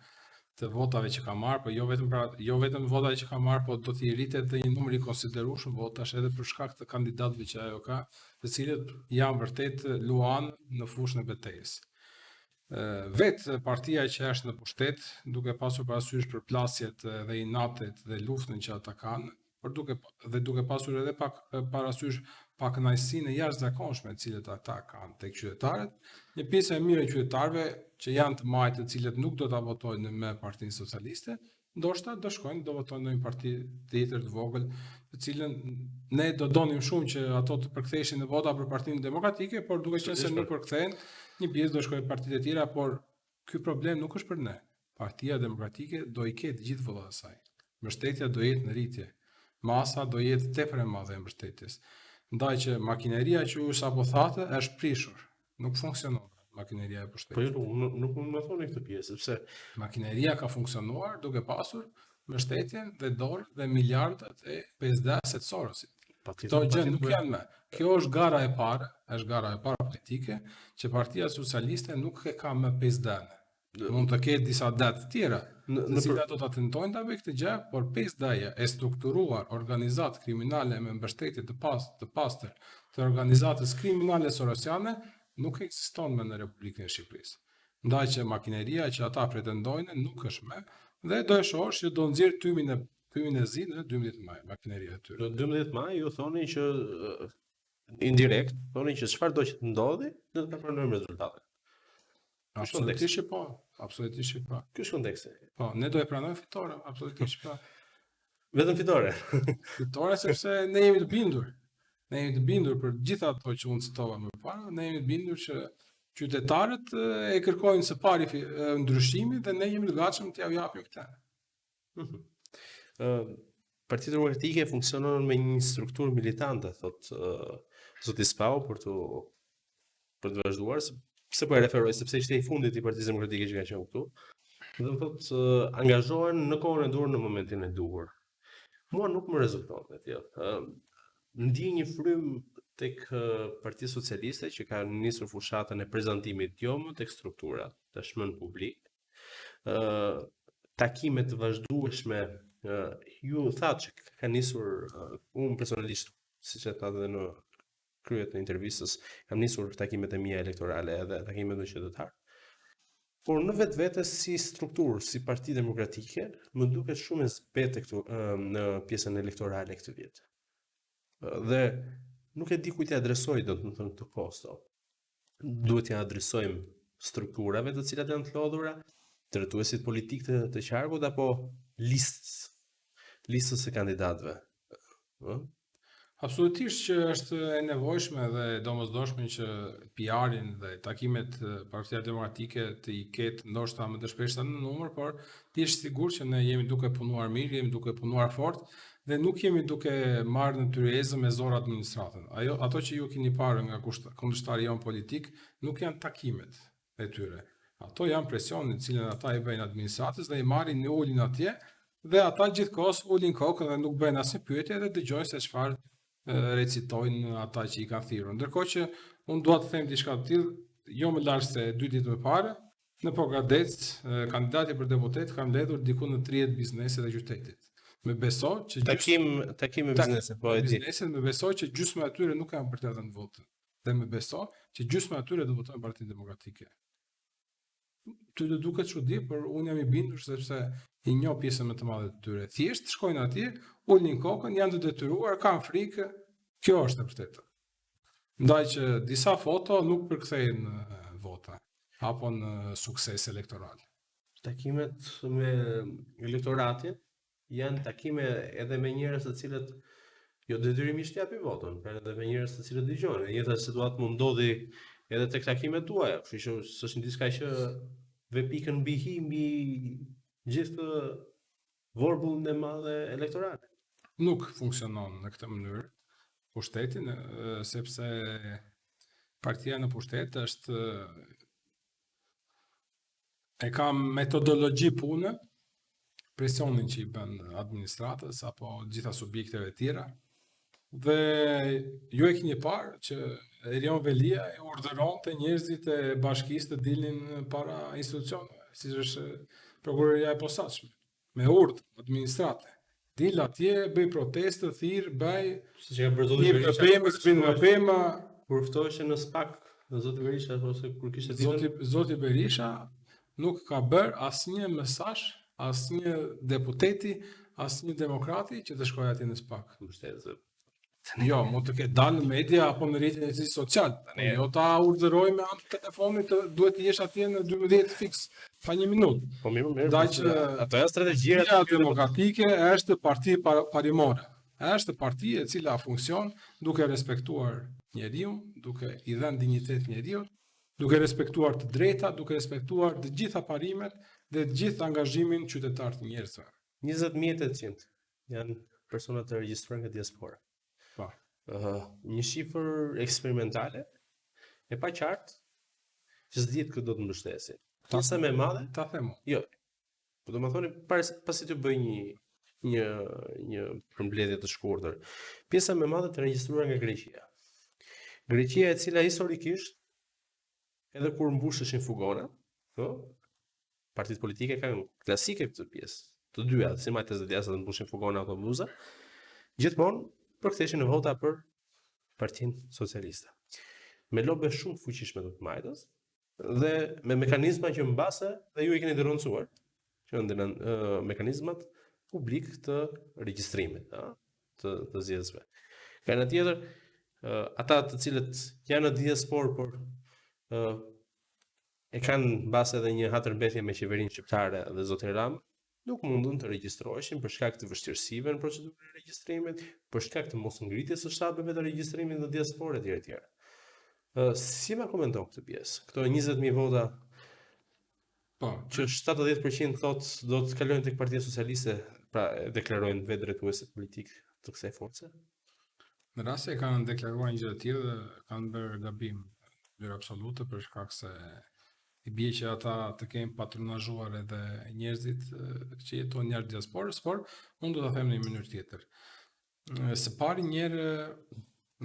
të votave që ka marrë, po jo vetëm pra, jo vetëm votave që ka marrë, po do t'i rritet edhe një numër i konsiderueshëm votash edhe për shkak të kandidatëve që ajo ka, të cilët janë vërtet luanë në fushën e betejës. Vetë partia që është në pushtet, duke pasur parasysh përplasjet dhe inatet dhe luftën që ata kanë, por duke dhe duke pasur edhe pak parasysh pakënaqësinë e jashtëzakonshme të cilët ata kanë tek qytetarët, një pjesë e mirë e qytetarëve që janë të majtë, të cilët nuk do ta votojnë me Partinë Socialiste, ndoshta do shkojnë do votojnë ndonjë parti tjetër të vogël, të cilën ne do donim shumë që ato të përktheheshin në vota për Partinë Demokratike, por duke qenë se nuk përkthehen, një pjesë do shkojë partitë e tjera, por Ky problem nuk është për ne. Partia Demokratike do i ketë gjithë votat e saj. Mbështetja do jetë në rritje. Masa do jetë tepër e madhe e mbështetjes. Ndaj që makineria që ju sapo thatë është prishur. Nuk funksionon makineria e pushtetit. Po jo, nuk, nuk mund të më thoni këtë pjesë, sepse makineria ka funksionuar duke pasur mbështetjen dhe dorën dhe miliardat e 5D-së të Sorosit. Këto gjë nuk janë më. Kjo është gara e parë, është gara e parë politike që Partia Socialiste nuk e ka më 5D-në. Mund të ketë disa D të tjera, në, të cilat do ta tentojnë ta bëjë këtë gjë, por 5D-ja e strukturuar organizatë kriminale me mbështetje të pas, të pastër të organizatës kriminale sorosiane nuk ekziston më në Republikën e Shqipërisë. Ndaj që makineria që ata pretendojnë nuk është më dhe do e shohësh që do nxjerr tymin e tymin e zi në 12 maj, makineria e tyre. Në 12 maj ju thoni që indirekt, thoni që çfarë do që të ndodhi, do ta pranojmë rezultatin. Absolutisht që po, absolutisht që po. Ky është konteksti. Po, ne do e pranojmë fitoren, absolutisht po. Vetëm fitore. fitore sepse ne jemi të bindur. Ne jemi të bindur për gjitha ato që unë citova më parë, ne jemi të bindur që qytetarët e kërkojnë së pari ndryshimin dhe ne jemi të gatshëm t'jua japim këtë. Mhm. Ë Partia Demokratike funksionon me një strukturë militante, thotë uh, zoti Spaho për të për të vazhduar, pse po e referoj sepse ishte i fundit i Partisë Demokratike që ka qenë këtu. Dhe më thotë uh, angazhohen në kohën e duhur në momentin e duhur. Mua nuk më rezulton e tillë. Uh, ndjej një frymë tek Partia Socialiste që ka nisur fushatën e prezantimit jo më tek strukturat, tashmë në publik. Ë uh, takime të vazhdueshme, uh, ju thatë që ka nisur uh, unë personalisht, siç e thatë edhe në krye të intervistës, kam nisur takimet e mia elektorale edhe takimet me qytetarë. Por në vetvete si strukturë, si parti demokratike, më duket shumë e zbehtë këtu në pjesën elektorale këtë vit. Dhe nuk e di kujt t'ia adresoj, do të më thënë këtë kosto. Duhet t'ia adresojmë strukturave të cilat janë të lodhura, drejtuesit politik të, të qarkut apo listës, listës së kandidatëve. Ë? Absolutisht që është e nevojshme dhe e domosdoshme që PR-in dhe takimet Partia Demokratike të i ketë ndoshta më të shpeshta në numër, por të jesh sigurt që ne jemi duke punuar mirë, jemi duke punuar fort dhe nuk jemi duke marrë në tryezë me zor administratën. Ajo, ato që ju keni parë nga kundërshtari jonë politik nuk janë takimet e tyre. Ato janë presioni të cilën ata i bëjnë administratës dhe i marrin i ulin atje dhe ata gjithkohës ulin kokën dhe nuk bëjnë asnjë pyetje dhe dëgjojnë se çfarë recitojnë ata që i kanë thirrur. Ndërkohë që unë dua të them diçka të tillë, jo më larg se dy ditë më parë, në Pogradec, kandidati për deputet ka mbledhur diku në 30 biznese të qytetit. Më beso që takim takim me biznese, po e di. Bizneset më beso që gjysma e tyre nuk kanë për të dhënë votën. Dhe më beso që gjysma e tyre do votojnë Partinë Demokratike. Ty të duket çudi, por unë jam i bindur sepse i njoh pjesën më të madhe të tyre. Thjesht shkojnë atje, ulin kokën, janë të detyruar, kanë frikë. Kjo është e vërteta. Ndaj që disa foto nuk përkthejnë në vota apo në sukses elektoral. Takimet me elektoratin janë takime edhe me njerëz të cilët jo detyrimisht japin votën, por edhe me njerëz të cilët dëgjojnë. E njëjta situatë mund ndodhi edhe tek takimet tuaja, kështu që s'është një diçka që vë pikën mbi i mbi gjithë vorbullën e madhe elektorale. Nuk funksionon në këtë mënyrë pushteti, sepse partia në pushtet është e ka metodologji pune, presionin që i bën administratës apo gjitha subjekteve tjera. Dhe ju e keni parë që Erion Veliaj urdhëronte njerëzit e bashkisë të dilnin para institucioneve, siç është prokuroria e posaçme, me urdhër administrate. Dil atje, bëj protestë, thirr, bëj. Siç e ka bërë zoti Berisha. Pemë, zbrit nga pema. Kur ftoheshe në SPAK, në zoti Berisha ose kur kishte ditën. Zoti zoti Berisha nuk ka bërë asnjë mesazh, asnjë deputeti, asnjë demokrati që të shkojë atje në SPAK. Mbështetëse. Jo, mund të ketë dalë në media apo në rrjetin e tij social. Tani jo ta urdhëroj me anë të telefonit të duhet të jesh atje në 12 fiks, pa një minutë. Po mirë, mirë. Ndaj po, që ato janë strategjia demokratike është parti parimore. Është parti e cila funksion duke respektuar njeriun, duke i dhënë dinjitet njeriut, duke respektuar të drejtat, duke respektuar të gjitha parimet dhe të gjithë angazhimin qytetar të njerëzve. 20800 janë persona të regjistruar nga diaspora. Po. Uh, një shifër eksperimentale e paqartë që s'dihet kë do të mbështesin. Pjesa më e madhe, ta them. Jo. Po do më thoni para pasi të bëj një një një përmbledhje të shkurtër. Pjesa më e madhe të regjistruar nga Greqia. Greqia e cila historikisht edhe kur mbusheshin fugona, po, partitë politike kanë klasike këtë pjesë, të dyja, si majtas dhe djathtas të mbushin fugona autobuza, gjithmonë përktheshin në vota për Partinë Socialiste. Me lobe shumë të fuqishme të të majtës dhe me mekanizma që mbase dhe ju i keni denoncuar, që janë denon, uh, mekanizmat publik të regjistrimit, ë, të të zgjedhësve. Nga ana tjetër, uh, ata të cilët janë në diasporë, por uh, e kanë mbase edhe një hatërmbetje me qeverinë shqiptare dhe zotin Rama, nuk mundën të regjistroheshin për shkak të vështirësive në procedurën e regjistrimit, për shkak të mosngritjes së shtabeve të regjistrimit në diasporë etj etj. Ë si ma komenton këtë pjesë? Këto 20000 vota Po, që 70% thotë do të kalojnë tek Partia Socialiste, pra e deklarojnë vetë drejtuesit politik të kësaj force. Në rast se kanë deklaruar një gjë të tillë, kanë bërë gabim në mënyrë absolute për shkak se i bie që ata të kenë patronazhuar edhe njerëzit që jetojnë jashtë diasporës, por unë do ta them në një mënyrë tjetër. Së pari njëherë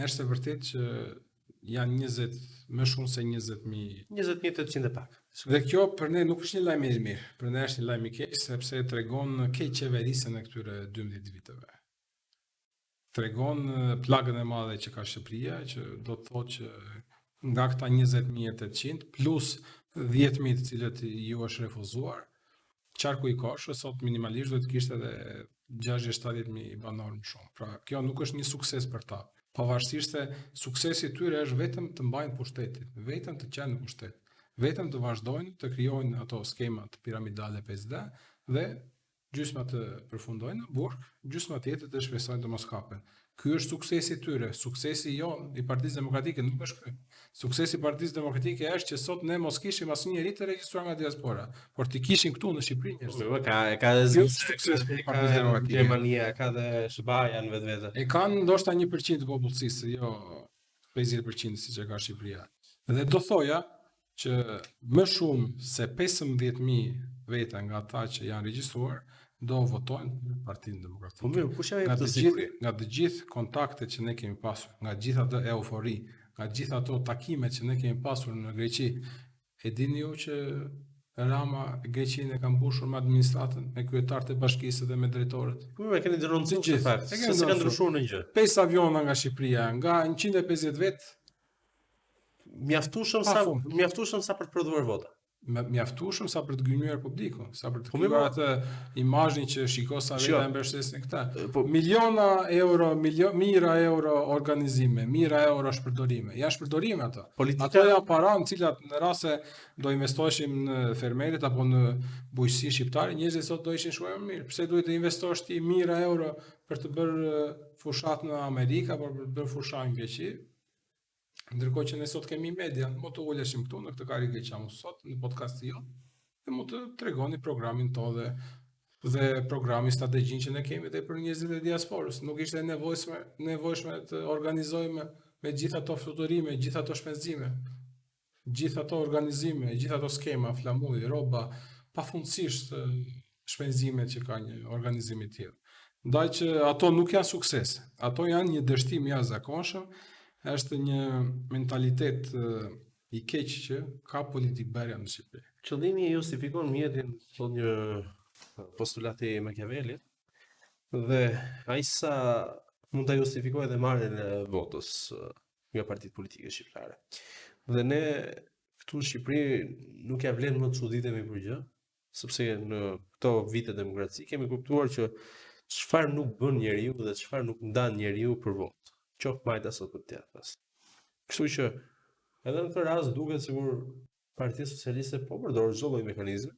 është e vërtetë që janë 20 më shumë se 20000 20800 e pak. Dhe kjo për ne nuk është një lajm i mirë, për ne është një lajm i keq sepse tregon keq qeverisjen e këtyre 12 viteve. Tregon plagën e madhe që ka Shqipëria, që do të thotë që nga këta 20800 plus 10000 të cilët ju është refuzuar, qarku i Korçës sot minimalisht do të kishte edhe 60-70.000 banorë më shumë. Pra, kjo nuk është një sukses për ta. Pavarësisht se suksesi i tyre është vetëm të mbajnë pushtetin, vetëm të qenë në pushtet, vetëm të vazhdojnë të krijojnë ato skemat piramidale 5D dhe gjysma të përfundojnë në burg, gjysma tjetër të shpresojnë të mos kapen. Ky është suksesi i tyre, suksesi jon i Partisë Demokratike nuk është ky. Suksesi i Partisë Demokratike është që sot ne mos kishim asnjë njeri të regjistruar nga diaspora, por ti kishim këtu në Shqipëri njerëz. Po, ka e ka dhe sukses për Partinë Demokratike. Gjermania ka dhe SHBA-ja në vetvete. E kanë ndoshta 1% të popullsisë, jo 50% siç e ka Shqipëria. Dhe do thoja që më shumë se 15.000 veta nga ata që janë regjistruar do votojnë për Partinë Demokratike. Po mirë, kush ja jep të siguri? Nga të gjithë kontaktet që ne kemi pasur, nga gjithë ato eufori, nga gjithë ato takimet që ne kemi pasur në Greqi, e dini ju që Rama Greqinë e ka mbushur me administratën, me kryetarët e bashkisë dhe me drejtorët. Po mirë, keni denoncuar këtë fakt. Se s'ka ndryshuar ndonjë gjë. Pesë aviona nga Shqipëria, nga 150 vet mjaftueshëm sa mjaftueshëm sa për të prodhuar vota. Mjaftueshëm sa për të gënjyer publikun, sa për të po krijuar atë imazhin që shiko sa veta e mbështesin këtë. Po, miliona euro, milio, mijëra euro organizime, mijëra euro shpërdorime. Janë shpërdorime ato. Politika... Ato janë para në cilat në rast se do investoheshim në fermerët apo në bujqësinë shqiptare, njerëzit sot do ishin shumë më mirë. Pse duhet të investosh ti mijëra euro për të bërë fushatë në Amerikë apo për të bërë fushatë në Greqi? Ndërkohë që ne sot kemi media, mund të uleshim këtu në këtë karrige që jam sot në podcastin jonë dhe mund të tregoni programin tonë dhe dhe programin strategjinë që ne kemi dhe për njerëzit e diasporës. Nuk ishte e nevojshme, nevojshme të organizojmë me gjithë ato fluturime, gjithë ato shpenzime, gjithë ato organizime, gjithë ato skema, flamuj, rroba, pafundësisht shpenzimet që ka një organizim i tillë. Ndaj që ato nuk janë sukses, ato janë një dështim i jashtëzakonshëm, është një mentalitet i keq që ka politikëbërja në Shqipëri. Qëllimi e justifikon mjetin, thotë një postulat i Machiavellit, dhe aq sa mund ta justifikojë edhe marrjen e votës nga partitë politike shqiptare. Dhe ne këtu në Shqipëri nuk ja vlen më të çuditemi për gjë, sepse në këto vite demokraci kemi kuptuar që çfarë nuk bën njeriu dhe çfarë nuk ndan njeriu për votë, qoftë majtas apo djathtas. Kështu që edhe në këtë rast duket sikur Partia Socialiste po përdor çdo lloj mekanizmi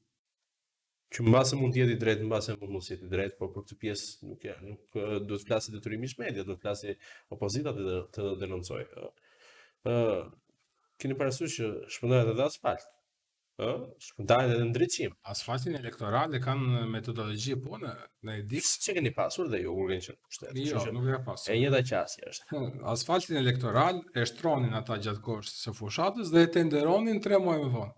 që mbase mund të jetë i drejtë, mbase mund mos jetë i drejtë, por për këtë pjesë nuk ja, nuk duhet të flasë detyrimisht media, duhet të flasë opozita të, të denoncojë. Ë keni parasysh që shpërndahet edhe asfalt. Ë, shpërndahet edhe ndriçim. Asfaltin elektoral e kanë metodologji pune, ne e di. Siç e keni pasur dhe ju kur keni qenë në pushtet. Jo, që, nuk e ka pasur. E njëjta qasje është. Asfaltin elektoral e shtronin ata gjatë kohës së fushatës dhe e tenderonin 3 muaj më vonë.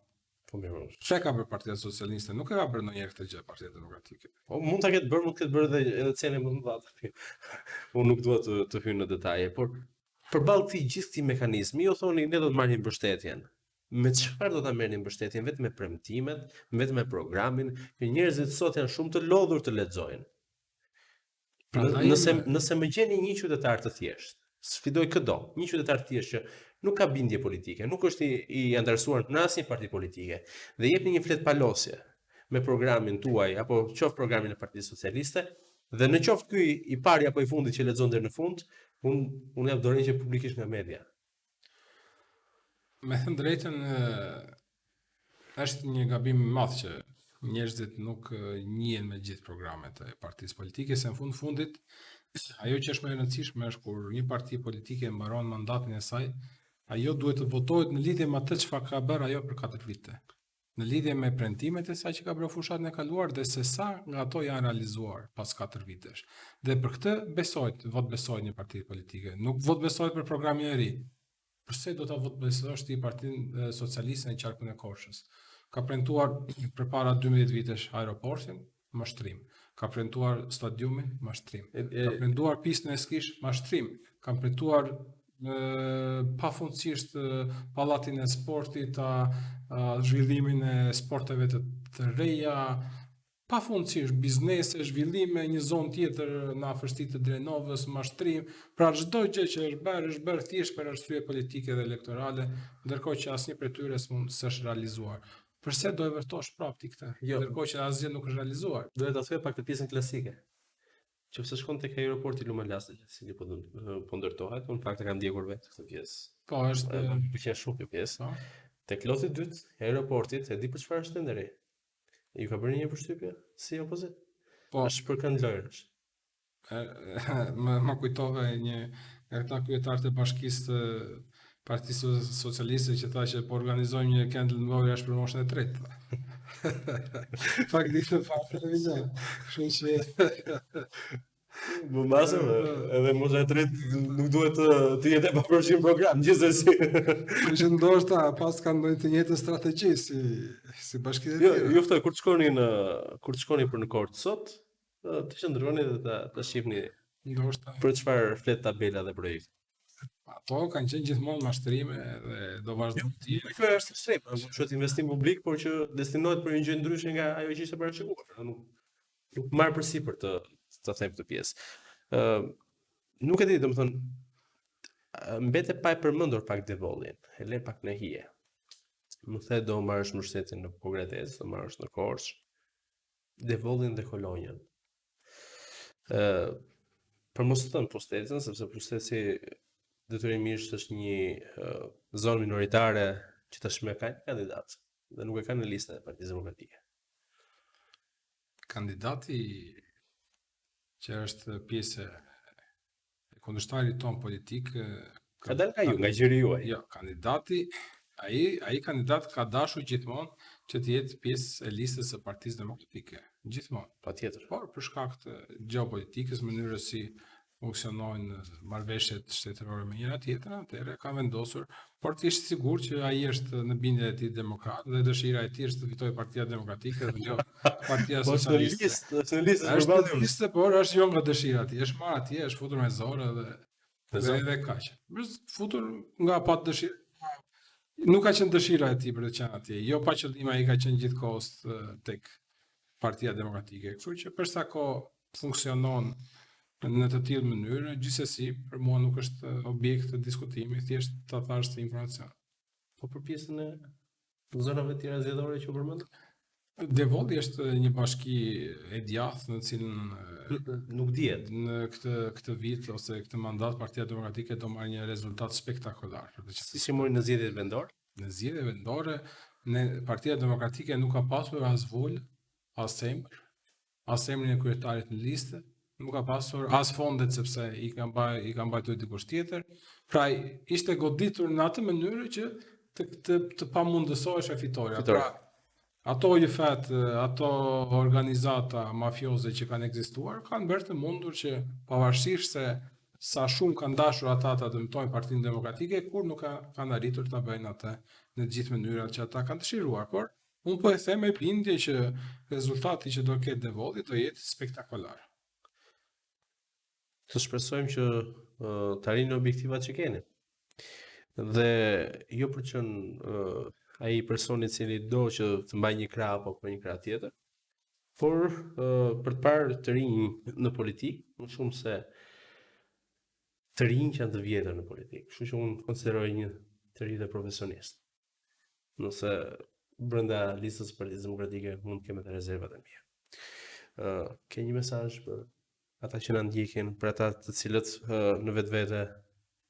Po mirë. Ç'e ka bërë Partia Socialiste? Nuk e ka bërë ndonjëherë këtë gjë Partia Demokratike. Po mund ta ketë bërë, mund të ketë bërë edhe edhe cene më të mëdha. Unë nuk dua të të hyj në detaje, por përballë këtij gjithë këtij mekanizmi, ju thoni ne do të marrim mbështetjen. Me çfarë do ta merrni mbështetjen vetëm me premtimet, vetëm me programin, që njerëzit sot janë shumë të lodhur të lexojnë. Prandaj nëse nëse më gjeni një qytetar të thjeshtë, sfidoj këdo, një qytetar të thjeshtë që nuk ka bindje politike, nuk është i, i anëtarësuar në asnjë parti politike dhe jepni një fletëpalosje me programin tuaj apo qoftë programin e Partisë Socialiste dhe në qoftë ky i pari apo i fundit që lexon deri në fund, unë unë jap dorëheqje publikisht nga media. Me thënë drejtën, Është një gabim i madh që njerëzit nuk njihen me gjithë programet e partisë politike, se në fund fundit ajo që është më e rëndësishme është kur një parti politike mbaron mandatin e saj, ajo duhet të votohet në lidhje me atë çfarë ka bërë ajo për 4 vite. Në lidhje me premtimet e saj që ka bërë fushatën e kaluar dhe se sa nga ato janë realizuar pas 4 vitesh. Dhe për këtë besohet, votbesohet një parti politike. Nuk votbesohet për programin e ri. Përse do ta votbesosh ti Partinë Socialiste në qarkun e Korçës? Ka premtuar përpara 12 vitesh aeroportin, mashtrim. Ka premtuar stadiumin, mashtrim. Ka premtuar pistën e skish, mashtrim. Ka premtuar pafundësisht pallatin e sportit, a, a zhvillimin e sporteve të, të reja, pafundësisht biznese, zhvillime, një zonë tjetër në afërsi të Drenovës, mashtrim, pra çdo gjë që është bërë, është bërë thjesht për arsye politike dhe elektorale, ndërkohë që asnjë prej tyre s'mund s'është realizuar. Përse do e votosh prapë ti këtë? Jo. Ndërkohë që asgjë nuk është realizuar. Doja ta thoja pak të pjesën klasike. Qofse shkon tek aeroporti Lumalasit, i cili po po ndërtohet, unë në fakt e kam ndjekur vetë këtë pjesë. Po, është më pëlqen shumë kjo pjesë. Po. Tek loti i dytë i aeroportit, e di për çfarë është tenderi? Ju ka bërë një përshtypje si opozitë? Po. Është për kënd lojërash? Më më kujtove një nga këta kryetarët e bashkisë të Partisë Socialiste që tha që po organizojmë një kënd lojërash për moshën e tretë. Pak ditë më parë televizion. Kështu që Më masë, edhe mosha e tretë nuk duhet të, të jetë e papërfshirë në program, gjithsesi. Kështu që ndoshta paskan ndonjë të njëjtën strategji si si bashkitë e jo, tjera. Jo, ju ftoj kur të shkoni në kur të shkoni për në Korçë sot, të qëndroni dhe ta ta shihni. Ndoshta. Për çfarë flet tabela dhe projekti. Ato kanë qenë gjithmonë mashtrime dhe do vazhdojnë të jenë. Kjo është mashtrim, është quhet investim publik, por që destinohet për një gjë ndryshe nga ajo që ishte parashikuar. Nuk nuk marr përsipër të të them këtë pjesë. Ë uh, nuk e di, domethënë mbete pa e përmendur pak Devollin, e le pak në hije. Më the do marrësh mbështetjen në Pogradec, do marrësh në Korçë, Devollin dhe Kolonjën. Ë uh, për mos të thënë Pustecin, sepse Pusteci detyrimisht është një uh, zonë minoritare që tashmë ka një kandidat dhe nuk e ka në listën e Partisë Demokratike. Kandidati që është pjesë e kundërshtarit tonë politik ka dalë nga ju, nga gjiri juaj. Jo, kandidati ai ai kandidat ka dashur gjithmonë që të jetë pjesë e listës së Partisë Demokratike, gjithmonë. Patjetër. Por për shkak të gjeopolitikës, mënyrës si funksionojnë marrëveshjet shtetërore me njëra tjetrën, atëherë ka vendosur, por të jesh i sigurt që ai është në bindjen e tij demokrat dhe dëshira e tij është të fitojë Partia Demokratike dhe jo Partia po, Socialiste. Po është në listë, është në listë, por është jo nga dëshira e tij, është marrë atje, është futur me zor edhe dhe edhe kaq. Është futur nga pa dëshirë. Nuk ka qenë dëshira e tij për të qenë atje, jo pa qëllim ai ka qenë gjithkohës tek Partia Demokratike. Kështu që për sa kohë funksionon në të tillë mënyrë, gjithsesi për mua nuk është objekt diskutimi, thjesht ta thash si informacion. Po për pjesën e zonave të tjera zgjedhore që u përmendën? Devolli është një bashki e djathtë në cilën nuk dihet në këtë këtë vit ose këtë mandat Partia Demokratike do marrë një rezultat spektakolar. Si si mori në zgjedhjet vendore? Në zgjedhjet vendore, ne Partia Demokratike nuk ka pasur as vulë, as emër, as emrin e kryetarit në listë, nuk ka pasur as fondet sepse i ka mbaj i ka mbajtur dikush tjetër. Pra ishte goditur në atë mënyrë që të të, të pamundësohej fitorja. Pra ato IFET, ato organizata mafioze që kanë ekzistuar, kanë bërë të mundur që pavarësisht se sa shumë kanë dashur ata ta dëmtojnë Partinë Demokratike, kurrë nuk ka, kanë arritur ta bëjnë atë në të gjithë mënyrat që ata kanë dëshiruar, por Unë po e them me bindje që rezultati që do ketë Devolli do jetë spektakolar. Të shpresojmë që uh, të arrini objektivat që keni. Dhe jo për të qenë uh, ai personi i cili do që të mbajë një krah apo për një krah tjetër, por uh, për të parë të rinj në politikë, më shumë se të rinj që janë të vjetër në politikë. Kështu që unë konsideroj një të ri dhe profesionist. Nëse brenda listës së Partisë Demokratike mund të kem edhe rezervat e mia. Ë, uh, ke një mesazh për ata që na ndjekin, për ata të cilët uh, në vetvete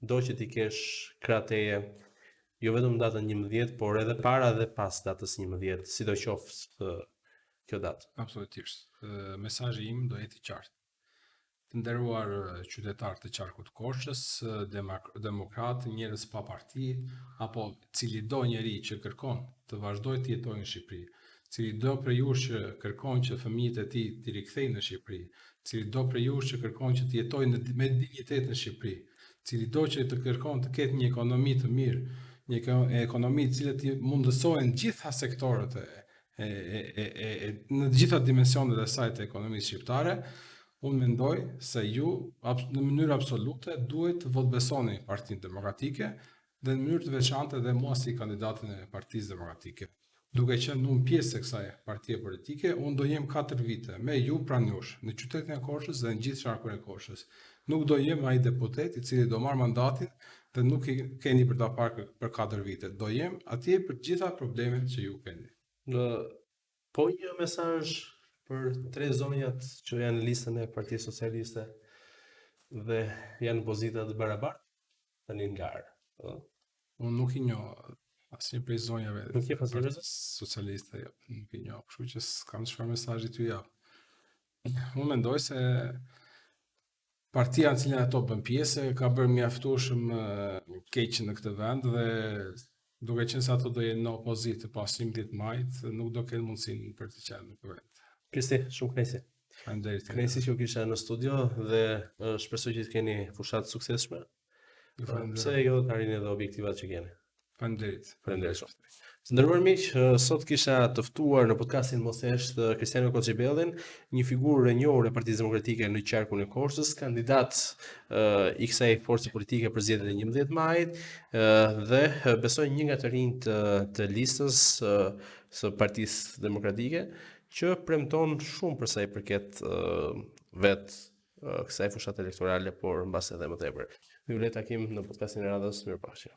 do që t'i kesh krah teje, jo vetëm datën 11, por edhe para dhe pas datës 11, sidoqoftë kjo datë. Absolutisht. Mesazhi im do jetë i qartë. Të nderuar qytetarë të qarkut të Korçës, demokratë, njerëz pa parti, apo cilido njeri që kërkon të vazhdojë të jetojë në Shqipëri, cilido prej jush që kërkon që fëmijët e tij t'i rikthejë në Shqipëri, cilido prej jush që kërkon që të jetojë në, me dinjitet në Shqipëri, cilido që të kërkon të ketë një ekonomi të mirë, një ekonomi të cilët i mundësohen gjitha sektorët e e, e, e, e, e në të gjitha dimensionet e saj të ekonomisë shqiptare, unë mendoj se ju në mënyrë absolute duhet të votëbesoni Partinë Demokratike dhe në mënyrë të veçantë edhe mua si kandidatin e Partisë Demokratike. Duke qenë unë pjesë e kësaj partie politike, unë do jem 4 vite me ju pranë jush, në qytetin e Korçës dhe në gjithë qarkun e Korçës. Nuk do jem ai deputet i cili do marrë mandatin dhe nuk i keni për ta parë për 4 vite. Do jem atje për të gjitha problemet që ju keni. Në po një mesazh për tre zonjat që janë në listën e Partisë Socialiste dhe janë në pozita të barabarta tani në garë. Ëh. Unë nuk i njoh asnjë prej zonjave Nuk je pas socialiste, jo, nuk i njoh, kështu që s'kam çfarë mesazhi t'ju jap. Unë mendoj se partia në cilën ato bën pjesë ka bërë mjaftueshëm keq në këtë vend dhe duke qenë se ato do jenë në opozitë pas 11 majit, nuk do kenë mundësinë për të qenë në kuvend. Kristi, shumë kënaqësi. Faleminderit. Kënaqësi që ju kisha në studio dhe shpresoj që të keni fushatë të suksesshme. Ju faleminderit. Pse jo të arrini edhe objektivat që keni. Faleminderit. Faleminderit shumë. Të nderuar miq, sot kisha të ftuar në podcastin Mos Hesht Kristiano Koçibellin, një figurë e njohur e Partisë Demokratike në qarkun e Korçës, kandidat uh, i kësaj force politike për zgjedhjet e 11 majit uh, dhe besoj një nga të rinjtë të, të listës uh, së Partisë Demokratike që premton shumë për sa i përket uh, vetë kësaj fushate elektorale, por mbase edhe më tepër. Ju lë takim në podcastin e radhës, mirupafshim.